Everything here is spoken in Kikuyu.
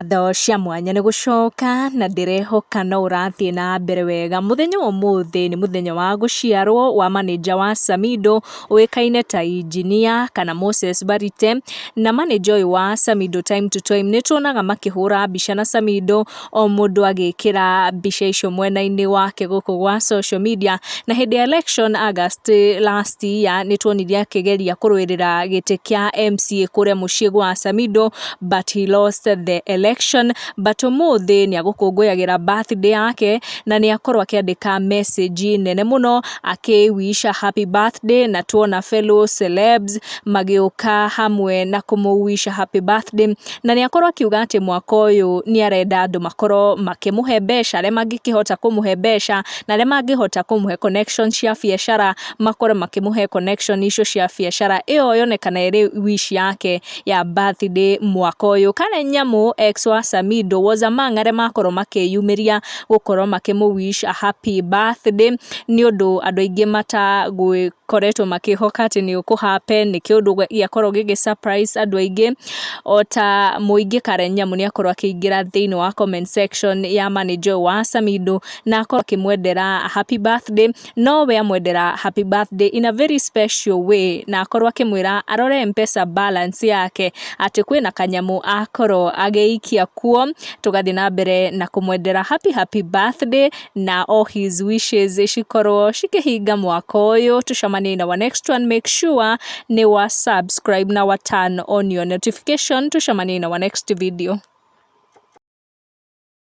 Ngatho cia mwanya nĩ gũcoka na ndĩrehoka no ũrathiĩ na mbere wega. Mũthenya wa ũmũthĩ nĩ mũthenya wa gũciarwo wa manager wa Samido ũĩkaine ta Engineer kana Moses Barite. Na manager ũyũ wa Samido time to time nĩ tuonaga makĩhũra mbica na Samido, o mũndũ agĩkĩra mbica icio mwena-inĩ wake gũkũ gwa social media. Na hĩndĩ ya election August last year nĩ tuonire akĩgeria kũrũĩrĩra gĩtĩ kĩa MCA kũrĩa mũciĩ gwa Samido, but he lost the election. But ũmũthĩ nĩ agũkũngũyagĩra birthday yake na nĩ akorwo akĩandĩka message nene mũno akĩwisha happy birthday, na tuona fellow celebs magĩũka hamwe na kũmũwisha happy birthday. Na nĩ akorwo akiuga atĩ mwaka ũyũ nĩ arenda andũ makorwo makĩmũhe mbeca, arĩa mangĩkĩhota kũmũhe mbeca na arĩa mangĩhota kũmũhe connection cia biacara makorwo makĩmũhe connection icio cia biacara. Ĩyo yonekana ĩrĩ wish yake ya birthday mwaka ũyũ. Karen Nyamu, ex wa Samido, was among arĩa makorwo makĩyumĩria gũkorwo makĩmũ wish a happy birthday, nĩ ũndũ andũ aingĩ matagũkoretwo makĩhoka atĩ nĩ ũkũ happen. Nĩ kĩũndũ gĩakorwo gĩgĩ surprise andũ aingĩ. O ta mũingĩ, Karen Nyamu nĩ akorwo akĩingĩra thĩinĩ wa comment section ya manager wa Samido na akorwo akĩmwendera happy birthday, no we amwendera happy birthday in a very special way, na akorwo akĩmwĩra arore M-Pesa balance yake atĩ kwĩna kanyamũ akorwo agĩikia kuo. Tũgathiĩ na mbere na kũmwendera happy happy birthday na all his wishes cikorwo cikĩhinga mwaka ũyũ. Tũcemanie in our next one. Make sure nĩ wa subscribe na wa turn on your notification. Tũcemanie in our next video.